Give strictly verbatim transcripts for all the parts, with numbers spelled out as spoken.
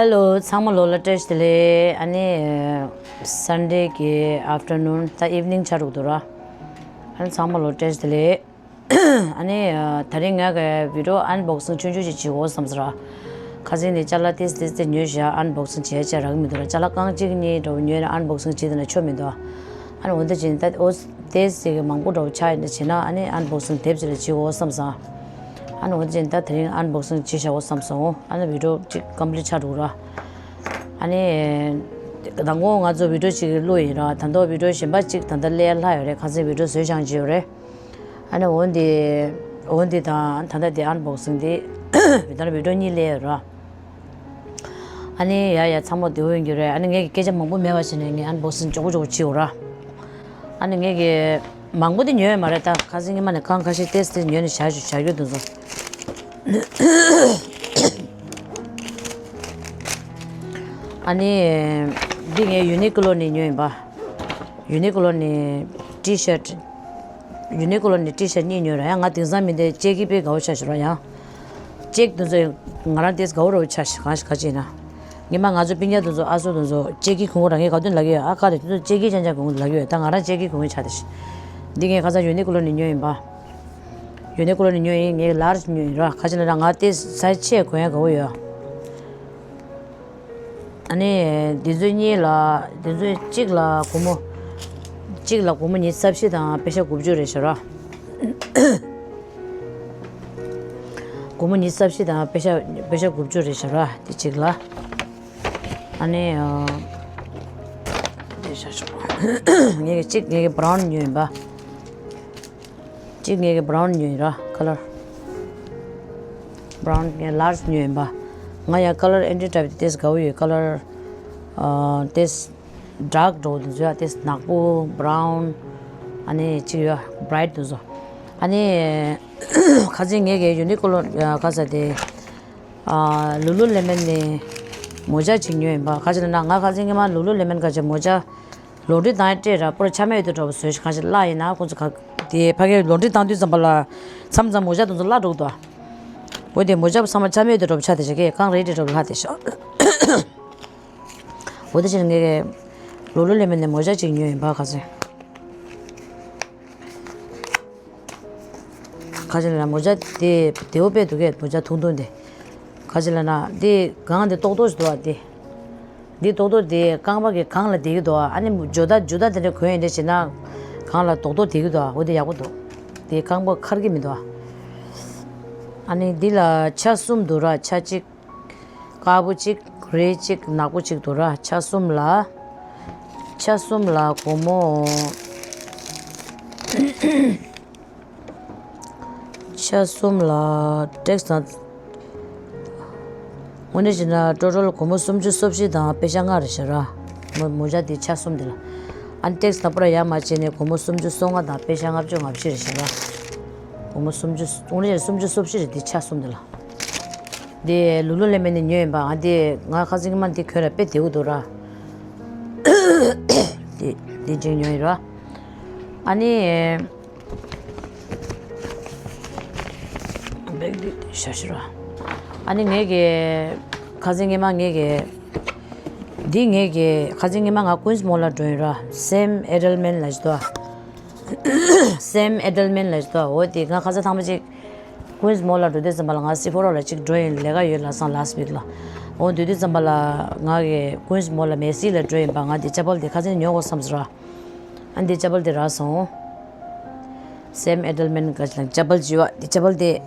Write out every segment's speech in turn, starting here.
Hello, ཚང་མ་ལོ་ལ་བཀྲ་ཤིས་བདེ་ལེགས། ཨ་ནི་Sunday གི་afternoon ད་evening ཆགས་འགྲོ་གི་འདུག་ར། ཨ་ནི་ཚང་མ་ལོ་བཀྲ་ཤིས་བདེ་ལེགས། ཨ་ནི་ད་རིང་ང་གི་video unboxing ཆུང་ཆུང་ཞིག་བྱེད་དགོས་བསམ་སོང་ར། ཁ་སང་ནས་ཅ་ལག་ཏོག་ཙམ་ཏོག་ཙམ་ཉོས་བཞག unboxing བྱེད་ཡ་ཅིག་རག་གི་མི་འདུག་ར། ཅ་ལག་རྐང་གཅིག་གཉིས་འདྲ་བོ་ཉོས་ན་unboxing བྱེད་དེ་ན་ཆོ་མི་འདུག་ཨ་ནི་འོ་འདི་བྱས་ནས་ད་འོ་ཏོག་ཙམ་གི་མང་པོ་འདྲ་བོ་ཆགས་ཡིན་ད་བྱས་ན་ཨ་ནི་unboxing དེབ་ཅིག་ལ་བྱེད་དགོས་བསམ་སོང་། ཨ་ནི་འོ་འདི་བྱས་ནས་ད་དེ་རིང་unboxing བྱེད་བཞག་དགོས་བསམ་སོང་། ཨ་ནི་video གཅིག་complete ཆགས་འགྲོ་གི་ར། ཨ་ནི་དང་པོ་ང་ཚོ་video གཅིག་བླུགས་ཡིན་ར། ད་དུང་video གཞན་པ་གཅིག་ད་ལྟ་སླེབས་ལྷག་ཡོད་རེད། ཁ་སང་video བཟོས་བཞག་ཅིག་ཡོད་རེད། ཨ་ནི་འོ་འདི་འོ་འདི་དང་ད་ལྟ་འདི་unboxing འདི་ད་video གཉིས་སླེབས་ཡོད་ར། ཨ་ནི་ཡ་ཡ་ཚང་མ་བདེ་པོ་ཡོད་རྒྱུ་རེད། ཨ་ནི་ངས་ཀྱི་སྐད་ཆ་མང་པོ་མེད་པ་བྱས་ནས་ངས་unboxing མགྱོགས་པོ་མགྱོགས་པོ་བྱེད་འོ་ར། ཨ་ནི་ངས་ཀྱི་མང་པོ་དེ་ཉོས་ཡོད་མ་རེད། ད་ཁ་སང་ཉི་མ་ནས་རྐང་ཁ་ཤས་ཏོག་ཙམ་ཉོས་ནས་བཞག་བཞག་རྒྱུ་འདུག་སོང་། ཨ་ནི་འདི་ངས་Uniqlo ནས་ཉོས་ཡིན་པ། Uniqlo ནས་T-shirt Uniqlo ནས་T-shirt གཉིས་ཉོས་ར། ཡང་ང་དེང་སང་མི་འདི་ལྕེ་སྐྱིད་དཔེ་དགའ་བོ་ཆགས་ཤག་ར། ཡང་ལྕེ་སྐྱིད་དེ་ཚོ་ང་རང་ཏོག་ཙམ་དགའ་བོ་ར་བོ་ཆགས་ཤག་གང་ཞིག་ག་ཅིག་ཡིན་ན། ཉི་མ་ང་ཚོ་སྤུན་ཀྱག་དེ་ཚོ་ཨ་ཚོ་དེ་ཚོ་ལྕེ་སྐྱིད་གོན་གོ་ར། ངས་ག་དུས་ལབ་ཀྱི་ཡོད། ཨ་ཁ་རེ་དེ་ཚོ་ལྕེ་སྐྱིད་ཅན་ཅན་གོན་གོ་ལབ་ཀྱི་ཡོད། ད་ང་རང་ལྕེ་སྐྱིད་གོན་གོ་ཆགས་ཏེ་ཤི། འདི་ངས་ཁ་སང་Uniqlo ནས་ཉོས་ཡིན་པ། Uniqlo ནས་ཉོས་ཡིན། ངས་large ཉོས་ཡིན་ར། ག་ཅིག་ལབ་ན་ང་ཏོག་ཙམ་size ཆེ་གོན་ཡ་དགའ་བོ་ཡོད། ཨ་ནི་འདི་ཚོ་གཉིས་ལ་འདི་ཚོ་གཅིག་ལ་སྒོར་མོ་གཅིག་ལ་སྒོར་མོ་ཉི་ཤུ་རྩ་བཞི་དང་པེ་ཤ་དགུ་བཅུ་རེད་ཤག་ར། སྒོར་མོ་ཉི་ཤུ་རྩ་བཞི་དང་པེ་ཤ་པེ་ཤ་དགུ་བཅུ་རེད་ཤག་ར། དེ་གཅིག་ལ། ཨ་ནི་ཨ། དེ་ཤག་ཤག་ངས་གཅིག་ངས་brown ཉོས་ཡིན་པ། གཅིག་ངས་brown ཉོས་ཡིན་ར། color brown ངས་large ཉོས་ཡིན་པ། ང་ཡང་color ཨེ་འདྲའི་འདྲ་བའི་ཏོག་ཙམ་དགའ་བོ་ཡོད། color ཨ་ཏོག་ཙམ་dark འདྲ་བོ་དེ་ཚོ་ཡ། ཏོག་ཙམ་ནག་པོ་brown ཨ་ནི་གཅིག་ཡོད་bright དེ་ཚོ། ཨ་ནི་ཁ་སང་ངས་ཀྱི་Uniqlo ཡ་ག་ས་དེ་ཨ་Lululemon ནས་མོ་ཇ་གཅིག་ཉོས་ཡིན་པ། ག་ཅིག་ལབ་ན་ང་ཁ་སང་ཉི་མ་Lululemon ག་ཅིག་མོ་ཇ་ལོ་ཊི་བཏང་སྤྲད་ར། པོར་ཆ་མེད་དུ་འགྲོ་བ་བཟོས་ཤིག་གང་ཞིག་བརླག་ཡིན་ན་ཁོང་ཚོ་ག་དེ་ཕ་གིར་ལོ་ཊི་བཏང་དུས་ཙམ་པ་ལ་མཚམས་མཚམས་མོ་ཇ་དེ་ཚོ་བརླག་འགྲོ་གི་འདུག་འོ་དེ་མོ་ཇ་ཚང་མ་ཆ་མེད་དུ་འགྲོ་བ་ཆགས་དེ་ཤག་གང་རེད་དེ་འགྲོ་བ་ལྷག་དེ་ཤག་འོ་དེ་ཕྱིར་ངས་Lululemon ནས་མོ་ཇ་གཅིག་ཉོས་ཡིན་པ་ཁ་སང་། ག་ཅིག་ལབ་ན་མོ་ཇ་དེ་བདེ་བོ་དཔེ་འདུག་གས། མོ་ཇ་ཐུང་ཐུང་དེ། ག་ཅིག་ལབ་ན་དེ་གང་དེ་ཏོག་ཏོག་ཞིག་འདུག་ཨ། དེ་དེ་ཏོག་ཏོག་དེ་རྐང་པ་གི་གང་ལ་བསྡད་ཀྱི་འདུག་ཨ། ཨ་ནི་ཇོ་ཏ་ཇོ་ཏ་དེ་འདྲ་གོན་ཡིན་འདྲ་བྱས་ན་གང་ལ་རྡོག་རྡོག་བསྡད་ཀྱི་འདུག་ཨ། འོ་དེ་ཡག་པོ་འདུག་དེ་རྐང་པ་འཁར་གྱི་མི་འདུག་ཨ། ཨ་ནི་འདི་ལ་ཆ་གསུམ་འདུག་ར། ཆ་གཅིག་དཀར་པོ་གཅིག་རེད་གཅིག་ནག་པོ་གཅིག་འདུག་ར། ཆ་གསུམ་ལ། ཆ་གསུམ་ལ་སྒོར་མོ། ཆ་གསུམ་ལ་ཏེག་སི་དང་། དངོས་གནས་བྱས་ན་ཊོ་ཊལ་སྒོར་མོ་སུམ་ཅུ་སོ་བཞི་དང་པེ་ཤ་ལྔ་རེད་ཤག་ར། མོ་མོ་ཇ་དེ་ཆ་གསུམ་དེ་ལ། ཨ་ནི་ཏེག་སི་དང་པོ་ར་ཡར་མར་བྱས་ནས་སྒོར་མོ་སུམ་ཅུ་སོ་ལྔ་དང་པེ་ཤ་ལྔ་བཅུ་ང་བཞི་རེད་ཤག་ར། སྒོར་མོ་སུམ་ཅུ་དངོས་གནས་བྱས་ན་སུམ་ཅུ་སོ་བཞི་རེད། དེ་ཆ་གསུམ་དེ་ལ། དེ་ལུ་ལུ་ལེ་མོན་ནས་ཉོས་ཡིན་པ། ང་དེ་ང་ཁ་སང་ཉི་མ་འདི་གོན་ར་དཔེ་བདེ་པོ་འདུག་ར། དེ་དེ་གཅིག་ཉོས་ཡིན་ར། ཨ་ནི་བེག་འདི་ཤ་ཤི་ར། ཨ་ནི་ངས་ཀྱི་ཁ་སང་ཉི་མ་ངས་ཀྱི་འདི་ངས་ཀྱི་ཁ་སང་ཉི་མ་ང་ཀུན་སི་མོལ་ལ་འགྲོ་ཡིན་ར། སེམ་ཨེ་ཌལ་མན་ལ་ཞིག་འདུག་ཨ། སེམ་ཨེ་ཌལ་མན་ལ་ཞིག་འདུག་ཨ། འོ་དེ་ང་ཁ་སང་ཐེངས་མ་གཅིག་ཀུན་སི་མོལ་ལ་འགྲོ་དུས་ཙམ་པ་ལ་ང་སི་ཕོ་རོ་ལ་གཅིག་འགྲོ་ཡིན། ལས་ཀ་ཡོད་ལབ་སོང་ལ་སི་ཝིག་ལ། འོ་དུས་དུས་ཙམ་པ་ལ་ང་གི་ཀུན་སི་མོལ་ལ་མེ་སི་ལ་འགྲོ་ཡིན་པ། ང་འདི་ཅ་པལ་དེ་ཁ་སང་ཉོ་དགོས་བསམ་ཟེར་བ། ཨ་འདི་ཅ་པལ་དེ་རག་སོང་། སེམ་ཨེ་ཌལ་མན་ག་ཅིག་ལ་ཅ་པལ་བྱི་བ་འདི་ཅ་པལ་དེ།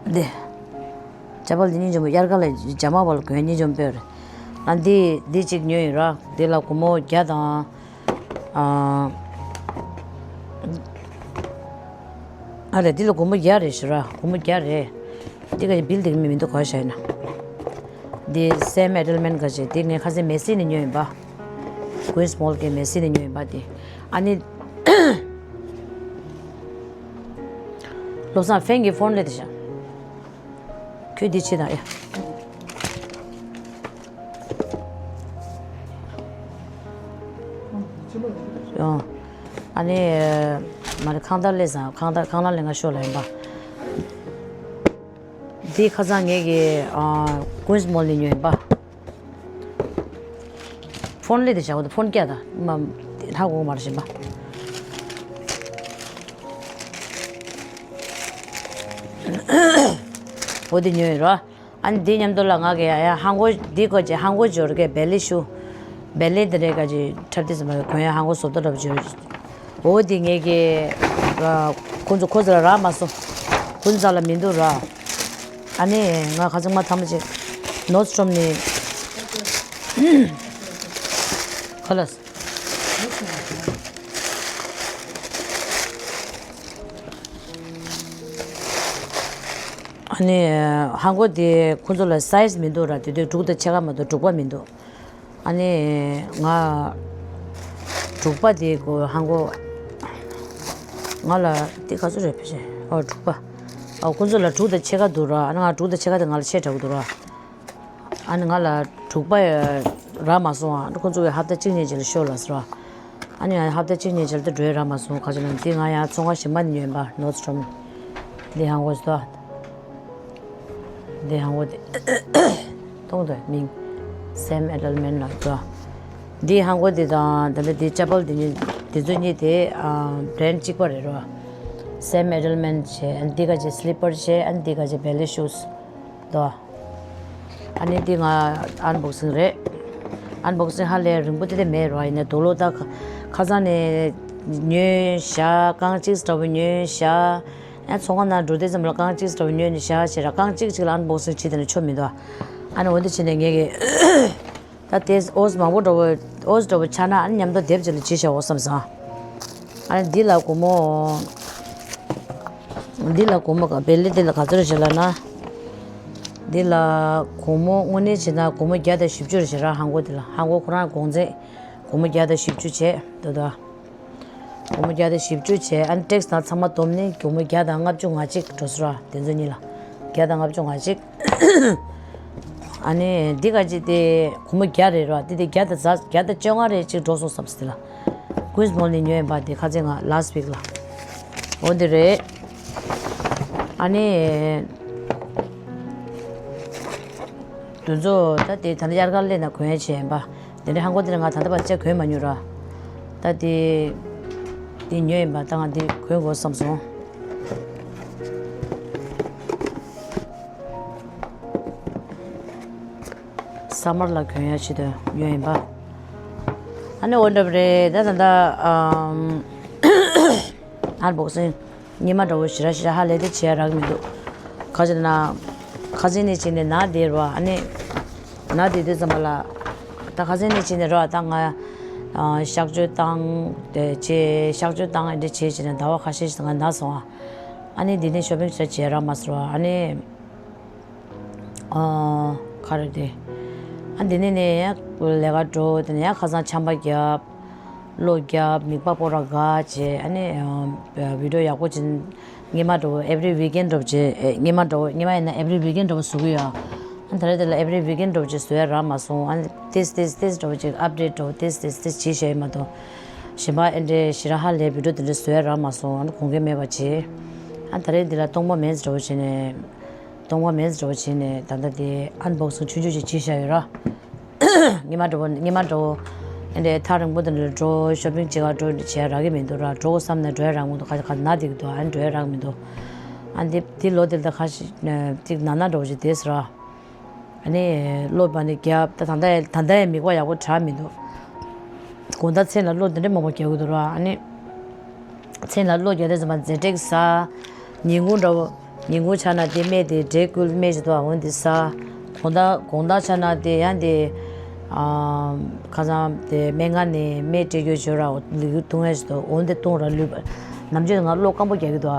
འདི་ཅ་པལ་དེ་སྙིང་རྗེ་མོ། དབྱར་ཁ་ལ་ཇ་མ་བ་ལ་གོན་སྙིང་རྗེ་མོ་དཔེ་རེད། ཨ་འདི་འདི་གཅིག་ཉོས་ཡིན་ར། འདི་ལ་སྒོར་མོ་བརྒྱ་དང་། ཨ་རེད། འདི་ལ་སྒོར་མོ་བརྒྱ་རེད་ཤག་ར། སྒོར་མོ་བརྒྱ་རེད། འདི་ག་བིལ་འདེགས་མི་མི་འདུག་ག་ཤ་ཡིན་ན། འདི་སེམ་ཨེ་ཌལ་མན་ག་ཅིག་འདི་ངས་ཁ་སང་མེ་སི་ནས་ཉོས་ཡིན་པ། ཀུན་སི་མོལ་གི་མེ་སི་ནས་ཉོས་ཡིན་པ་འདི། ཨ་ནི། བློ་བཟང་ཧྥེང་གི་ཕོན་རེད་དེ་ཤག་ཁྱོད་འདི་ཕྱི་དང་ཨེ། ཡོང་། ཨ་ནི། མ་རེད། ཁང་ལྟར་ལས་བཟང་། ཁང་ལྟར་ཁང་གླ་ལས་ང་ཤོར་ལ་ཡིན་པ། འདི་ཁ་སང་ངས་ཀྱི་ཨ། ཀུན་སི་མོལ་ནས་ཉོས་ཡིན་པ། ཕོན་ལེ་དེ་བྱ་བ་དེ་ཕོན་སྐྱ་ད་མ་ཧ་གོ་མར་བཞིན་པ། འོ་དེ་ཉོས་ཡོད་རོ། ཨ་ནི་དེའི་མཉམ་དུ་ལ་ང་གི་ཡ་ཡ་ཧང་གོ་འདི་གོ་ཅེ་ཧང་གོ་འབྱོར་གི་བེ་ལི་ཤུ། བེ་ལི་དེ་རེ་ག་ཅེ་འཁྲབ་དེ་ཙམ་པ་གོན་ཡ་ཧང་གོ་བཟོ་ལྟ་འདྲ་པོ་འབྱོར། འོ་དེ་ངས་གི་ཁོང་ཚོ་ཁོ་ཚོ་ལ་རག་མ་སོང་། ཁོང་ཚོ་ལ་མི་འདུག་ར། ཨ་ནི་ང་ཁ་ཚང་མ་ཐམས་ཅད་ནོར་སི་ཊོམ་ནི་ཁ་ལ། ཨ་ནི་ཧང་གོ་དེ་ཁོང་ཚོ་ལ་སའི་ཛི་མི་འདུག་ར། དེ་དུས་དྲུག་དང་ཕྱེད་ཀ་མ་གཏོགས་དྲུག་པ་མི་འདུག་ཨ་ནི་ང་དྲུག་པ་དེ་གོ་ཧང་གོ་ང་ལ་དེ་ག་ཚོད་རེད་ཕལ་ཆེར། ཨོ་དྲུག་པ། ཨོ་ཁོང་ཚོ་ལ་དྲུག་དང་ཕྱེད་ཀ་འདུག་ར། ཨ་ནི་ང་དྲུག་དང་ཕྱེད་ཀ་དེ་ང་ལ་ཆེ་དྲགས་འདུག་ར། ཨ་ནི་ང་ལ་དྲུག་པ་རག་མ་སོང་། ཨ་ནི་ཁོང་ཚོ་གིས་ཧབ་ཏ་གཅིག་གཉིས་རྗེས་ལ་ཤོག་ལབ་སོང་། ཨ་ནི་ང་ཧབ་ཏ་གཅིག་གཉིས་རྗེས་ལ་ད་འགྲོ་ཡ་རག་མ་སོང་། ག་ཅི་ལབ་ན་འདི་ང་ཡང་ཚོང་ཁང་གཞན་པ་ནས་ཉོས་པ། ནོར་སི་ཊོམ། འདི་ཧང་གོ་ཟེར་དོ། འདི་ཧང་གོ་དེ་མཐོང་དོ། མིང་སེམ་ཨེ་ཌལ་མན་ལབ་དོ། འདི་ཧང་གོ་དེ་དང་ད་ལྟ་འདི་ཅ་པལ་དེ་གཉིས་དེ་ཚོ་གཉིས་དེ་ཨ་བྷི་རེན་ཌི་གཅིག་པ་རེད་རོ། སེམ་ཨེ་ཌལ་མན་བྱས། ཨ་ནི་འདི་ག་ཅེ་སི་ལི་པར་བྱས། ཨ་ནི་འདི་ག་ཅེ་བེ་ལི་ཤུ་ཟེར་དོ། ཨ་ནི་འདི་ང་ཨན་བོག་སིང་རེད། ཨན་བོག་སིང་ཧ་ལས་རིང་པོ་དེ་དེ་མེད་རོ། ཡིན་ནའི་དོ་ལོ་ད་ཁ་ཁ་སང་ནས་ཉོས་བཞག་རྐང་གཅིག་འདྲ་བོ་ཉོས་བཞག་ཡང་ཚོང་ཁང་ནང་འགྲོ་དུས་ཙམ་ལ་རྐང་གཅིག་འདྲ་བོ་ཉོས་ནས་བཞག་བྱས་ར། རྐང་གཅིག་གཅིག་ལ་ཨན་བོག་སིང་བྱེད་དེ་ནས་ཆོ་མི་འདུག་ཨ་ནི་འོ་འདི་བྱས་ནས་ངས་ཀྱི་ད་དེ་ཨོ་ཙི་མང་པོ་འདྲ་བོ་ཨོ་ཙི་འདྲ་བོ་ཆགས་ན་ཨ་ནི་མཉམ་དུ་སྡེབ་བྱས་ནས་བྱེད་བཞག་འོ་བསམ་སོང་། ཨ་ནི་འདི་ལ་སྒོར་མོ། འདི་ལ་སྒོར་མོ་ག་བེ་ལི་འདི་ལ་ག་ཚོད་རེད་ལབ་ན། འདི་ལ་སྒོར་མོ་དངོས་གནས་བྱས་ན་སྒོར་མོ་བརྒྱ་དང་བཞི་བཅུ་རེད་ཟེར་ར། ཧང་གོ་འདི་ལ། ཧང་གོ་ཁོ་རང་གོང་ཚད་སྒོར་མོ་བརྒྱ་དང་བཞི་བཅུ་བྱས་འདུག་ད། སྒོར་མོ་བརྒྱ་དང་བཞི་བཅུ་བྱས། ཨ་ནི་ཊེག་སི་དང་ཚང་མ་བསྡོམས་ནས་སྒོར་མོ་བརྒྱ་དང་ལྔ་བཅུ་ང་གཅིག་འགྲོ་སོང་ར། དེ་ཚོ་གཉིས་ལ་བརྒྱ་དང་ལྔ་བཅུ་ང་གཅིག་ཨ་ནི་འདི་ག་ཅིག་དེ་སྒོར་མོ་བརྒྱ་རེད་ར། དེ་དེ་བརྒྱ་དང་རྩ་བརྒྱ་དང་བཅོ་ལྔ་རེ་ཅིག་འགྲོ་སོང་བསམ་སྲིད་ལ། ཀུན་སི་མོལ་ནས་ཉོས་ཡིན་པ་དེ་ཁ་ཚན་ང་ལ་སི་ཊི་ཝིག་ལ། འོ་འདི་རེད། ཨ་ནི་དེ་ཚོ་ད་དེ་ད་ནི་དབྱར་ཁར་སླེབས་ན་གོན་ཡ་བྱས་ཡིན་པ། དེ་འདྲའི་ཧང་གོ་དེ་ང་ད་ལྟ་བར་ཆད་གོན་མ་མྱོང་ར། ད་དེ་དེ་ཉོས་ཡིན་པ། ད་ང་དེ་གོན་དགོས་བསམ་སོང་། སམ་མར་ལ་གྱོན་ཡ་ཆེད་དུ་ཉོས་ཡིན་པ། ཨ་ནི་འོ་འདྲ་པོ་རེད། ད་ད་ད་ཨམ། ཨན་བོག་སིང་ཉི་མ་འདྲ་བོ་ཞེ་དྲག་ཞེ་དྲག་ཧ་ལས་དེ་བྱེད་ཡ་རག་མི་འདུག་ག་ཅི་ན། ཁ་སང་ནས་བྱས་ནས་ན་བསྡད་རོ། ཨ་ནི་ན་བསྡད་དུས་ཙམ་པ་ལ། ད་ཁ་སང་ནས་བྱས་ནས་རོ། ད་ང་ཨ་གཤག་བཅོས་བཏང་དེ་བྱས། གཤག་བཅོས་བཏང་ཨེ་འདྲ་བྱས་བྱས་ནས་ཟླ་བ་ཁ་ཤས་ཤིག་ང་ན་སོང་ཨ། ཨ་ནི་འདི་ནས་ཤོ་པིང་ཞིག་བྱེད་རག་མ་སོང་། ཨ་ནི། ཨ། ག་རེ་དེ། ཨ་འདི་ནས་ནས་ཡང་ལས་ཀ་འགྲོ། དེ་ནས་ཡང་ཁ་སང་ཆམ་པ་བརྒྱབ། གློ་བརྒྱབ། མིད་པ་སྤོ་ར་འགག་བྱས། ཨ་ནི་ཨ་བི་ཌི་ཡོ་ཡག་པོ་ཅིག་སྔོན་མ་འདྲ་བོ་ཨེ་བྷི་རི་ཝིག་ཨེན་འདྲ་བོ་ཅིག་ཨེ་སྔོན་མ་འདྲ་བོ་སྔོན་མ་ཡིན་ན་ཨེ་བྷི་རི་ཝིག་ཨེན་འདྲ་བོ་བཟོ་གི་ཡོད། ཨ་ད་རེས་དེ་ལ་ཨེ་བྷི་རི་ཝིག་ཨེན་འདྲ་བོ་ཅིག་བཟོ་ཡ་རག་མ་སོང་། ཨ་ནི་ཏིས་ཏིས་ཏིས་འདྲ་བོ་ཅིག་ཨབ་ཌེཊ་འདྲ་བོ་ཏིས་ཏིས་ཏིས་བྱས་བྱས་མ་གཏོགས། གཞན་པ་ཨེ་འདྲའི་ཞེ་དྲག་ཧ་ལས་བི་ཌི་ཡོ་དེ་འདྲ་བཟོ་ཡ་རག་མ་སོང་། ཨ་ནི་དགོངས་འགལ་མེད་པ་བྱས། ཨ་ད་རེས་འདི་ལ་སྟོང་པ་མེད་འདྲ་བོ་བྱས་ནས། སྟོང་པ་མེད་འདྲ་བོ་བྱས་ནས་ད་ལྟ་དེ་ཨན་བོག་སིང་ཆུང་ཆུང་ཞིག་བྱས་བཞག་ཡོད་ར། སྔོན་མ་འདྲ་བོ་སྔོན་མ་འདྲ་བོ། ཨེ་འདྲའི་ཐག་རིང་པོ་དེ་འདྲ་འགྲོ་ཤོ་པིང་བྱེད་ག་འགྲོ་བྱས་རག་གི་མི་འདུག་ར། འགྲོ་དགོས་བསམ་ནས་འགྲོ་ཡ་རག་མི་འདུག་ཁ་ཁ་ན་བསྡད་ཀྱི་འདུག་ཨ་ནི་འགྲོ་ཡ་རག་མི་འདུག་ཨ་འདི་འདི་ལོ་དེ་ལ་ད་ཁ་ཤས་ཅིག་ན་ན་འདྲ་བོ་ཞིག་བསྡད་སོང་ར། ཨ་ནི་གློ་བ་ནི་བརྒྱབ། ད་ད་ལྟ་ད་ལྟ་ཡང་མིད་པ་ཡག་པོ་དྲག་མི་འདུག་དགོང་དག་མཚན་ལ་གློ་དེ་འདྲ་མང་པོ་རྒྱག་གི་འདུག་ར། ཨ་ནི་མཚན་ལ་གློ་རྒྱག་དུས་ཙམ་པ་ཛེ་ཊེག་ཟ། ཉིན་གུང་འདྲ་བོ། ཉིན་གུང་ཆགས་ན་དེ་སྨན་དེ་འབྲས་སྐོལ་སྨན་ཞིག་འདུག་འོ་འདི་ཟ། དགོང་དག་དགོང་དག་ཆགས་ན་དེ་ཡང་དེ། ཨ། ཁ་སང་དེ་སྨན་ཁང་ནས་སྨན་སྤྲད་རྒྱུ་བྱོས་ར། ལུས་འཐུང་ཡ་ཞིག་འདུག་འོ་འདི་འཐུང་ར། ལུས་པ། ནམ་རྒྱུན་ང་གློ་སྐམ་པོ་རྒྱག་གི་འདུག་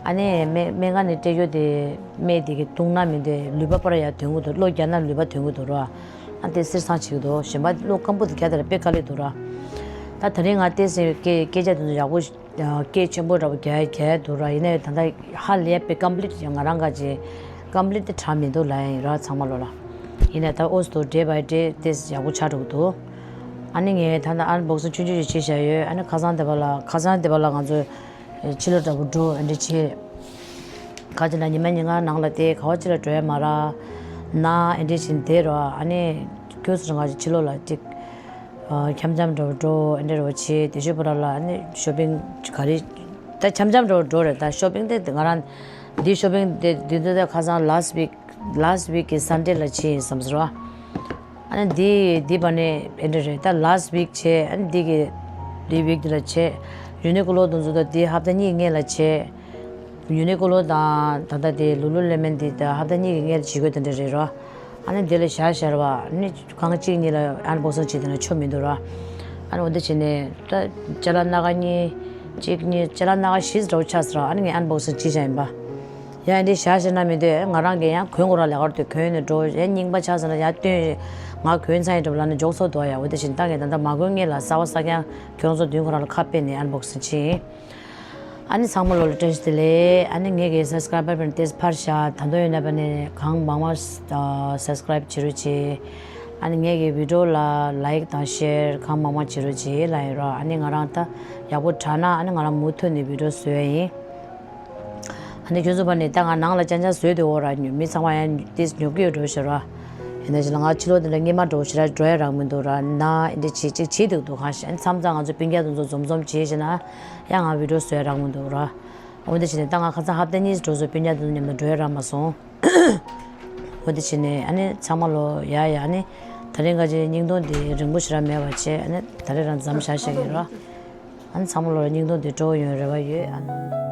ཨ་ནི་སྨན་སྨན་ཁང་ནས་སྤྲད་རྒྱུ་དེ་སྨན་དེ་གི་བཏུང་ན་མི་འདོད། ལུས་པ་པར་ཡར་ཐོན་གི་འདུག་གློ་རྒྱག་ན་ལུས་པ་ཐོན་གི་འདུག་ར། ཨ་དེ་སེར་སང་བྱེད་ཀྱི་འདུག་གཞན་པ་གློ་སྐམ་པོ་དེ་རྒྱག་དེ་ལ་དཔེ་དཀའ་ལས་འདུག་ར། ད་ད་རིང་ང་ཏོག་ཙམ་སྐད་སྐད་ཆ་དེ་ཚོ་ཡག་པོ་སྐད་ཆེན་པོ་འདྲ་པོ་རྒྱག་རྒྱག་འདུག་ར། ཡིན་ནའི་ད་ལྟ་ཧ་ལས་པའི་ཀམ་པི་ལིཊ་ང་རང་ག་ཅེ་ཀམ་པི་ལིཊ་དེ་དྲག་མི་འདུག་ལབ་ཡིན་ར། ཚང་མ་ལོ་ལ། ཡིན་ནའི་ད་ཨོ་སི་ཏོ་ཌེ་བའི་ཌེ་ཏོག་ཙམ་ཡག་པོ་ཆགས་འགྲོ་གི་འདུག་ཨ་ནི་ངས་ད་ལྟ་ཨན་བོག་སིང་ཆུང་ཆུང་ཞིག་བྱས་བཞག་ཡོད། ཨ་ནི་ཁ་སང་དེ་པ་ལ་ཁ་སང་དེ་པ་ལ་ང་ཚོས། ཕྱི་ལོགས་འདྲ་པོ་འགྲོ་ཨེ་འདྲ་བྱེད། ག་ཅི་ན་ཉི་མ་ཉིན་གང་ནང་ལ་དེ་ག་བ་ཅི་ལ་འགྲོ་ཡ་མ་ར། ན་ཨེ་འདྲ་བྱེད་བསྡད་རོ། ཨ་ནི་ཁྱོད་ཚོ་ང་ཕྱི་ལོགས་ལ་ཅིག་ འཁྱམ་འཁྱམ་འདྲ་བོ་འགྲོ། ཨེ་འདྲ་རོ་བྱེད། དེ་ཤོད་པ་ར་ལ་ཨ་ནི་ཤོ་པིང་ག་རེ། ད་འཁྱམ་འཁྱམ་འདྲ་བོ་འགྲོ་རེད། ད་ཤོ་པིང་དེ་ང་རང་འདི་ཤོ་པིང་དེ་འདི་ཚོ་ད་ཁ་སང་last week last week གི་Sunday ལ་བྱས་ཡིན་བསམ་ཟེར་བ། ཨ་ནི་འདི་འདི་བ་ནི་ཨེ་འདྲ་རེད། ད་last week བྱས། ཨ་ནི་འདི་གི་འདི་week འདི་ལ་བྱས། ཡུ་ནི་ཀུ་ལོ་དུ་ཚོ་ད་འདི་ཧབ་ཏ་གཉིས་སྔས་ལ་བྱས། ཡུ་ནི་ཀུ་ལོ་དང་ད་ལྟ་དེ་ལུ་ལུ་ལེ་མན་འདི་ད་ཧབ་ཏ་གཉིས་ཀྱི་སྔས་ལ་བྱེད་དགོས་དེ་འདྲ་རེད་རོ། ཨ་ནི་འདི་ལ་བཞག་བཞག་བ་ནི་གང་གཅིག་གཉིས་ལ་unboxing བྱེད་དེ་ན་ཆོ་མི་འདུག་རོ། ཨ་ནི་འོ་འདི་བྱས་ནས་ད་ཅ་ལག་སྣ་ཁ་གཉིས་གཅིག་གཉིས་ཅ་ལག་སྣ་ཁ་བཞི་འདྲ་བོ་ཆགས་སོང་རོ། ཨ་ནི་ངས་unboxing བྱེད་བཞག་ཡིན་པ། ཡང་འདི་བཞག་བཞག་ན་མི་འདོད། ང་རང་གིས་ཡང་གོན་དགོས་ར་ལས་ཀར་དུ་གོན་ནས་འགྲོ། ཡང་རྙིང་པ་ཆགས་སོང་ན་ཡང་སྟོན། ང་གོན་ཚར་ཡིན་འགྲོ་ལབ་ནས་འཇོག་ཚོགས་འདུག་ཡ། འོ་འདི་བྱས་ནས་ད་ངས་ད་ལྟ་མ་གོན་སྔས་ལ་གསར་པ་གསར་རྐྱང་ཁྱོད་ཚོ་མདུན་ཁོ་རང་ལ་ཁ་ཕྱེ་ནས་unboxing བྱེད་ཡིན། ཨ་ནི་ཚང་མ་ལོ་ལ་བཀྲ་ཤིས་བདེ་ལེགས། ཨ་ནི་ངེད་ཀྱི་subscriber ཕན་ཏེས་ཕར་བཞག་ད་དུང་ཡོད་ན་པ་ནི་གང་མང་མང་subscribe བྱེད་རོགས་བྱེད། ཨ་ནི་ངེད་ཀྱི་video ལ་like དང་share གང་མང་མང་བྱེད་རོགས་བྱེད་ལབ་ཡིན་རོ། ཨ་ནི་ང་རང་ད་ཡག་པོ་དྲག་ན་ཨ་ནི་ང་རང་མུ་མཐུད་ནས་video བཟོ་ཡ་ཡིན། ཨ་ནི་ཁྱོད་ཚོ་པ་ནི་ད་ང་ནང་ལ་ཅང་ཅང་བཟོས་དེ་འོ་ར་མི་ཚང་མ་ཡང་ཏེས་ཉོ་གི་ཡོད་འགྲོ་ཤེས་རོ། ཡིན་ན་ཅི་ལ་ང་ཕྱི་ལོགས་དེ་འདྲ་སྔས་མ་འགྲོ་ཞེ་དྲག་འགྲོ་ཡ་རག་མི་འདུག་ར། ན་འདི་བྱེད་ཅིག་བྱེད་འདུག་འདུག་གང་ཤེས། ཨ་ནི་མཚམས་མཚམས་ང་ཚོ་སྤུན་ཀྱག་དེ་ཚོ་འཛོམས་འཛོམས་བྱེད་ཤེ་ན། ཡང་ང་video བཟོ་ཡ་རག་མི་འདུག་ར། འོ་འདི་བྱས་ནས་ད་ང་ཁ་སང་ཧབ་ཏ་གཉིས་འགྲོ་ཚོ་སྤུན་ཀྱག་དེ་ཚོ་མཉམ་དུ་འགྲོ་ཡ་རག་མ་སོང་། འོ་འདི་བྱས་ནས་ཨ་ནི་ཚང་མ་ལོ་ཡ་ཡ། ཨ་ནི་ད་རིང་ཁ་ཅིག་སྙིང་སྟོང་འདི་རིང་པོ་ཞེ་དྲག་མེད་པ་བྱས། ཨ་ནི་ད་རེས་རང་མཚམས་བཞག་བཞག་གི་ར། ཨ་ནི་ཚང་མ་ལོ་ལ་སྙིང་སྟོང་འདི་སྤྲོ་བོ་ཡོང་རེ་བ་ཡོད། ཨ་ནི།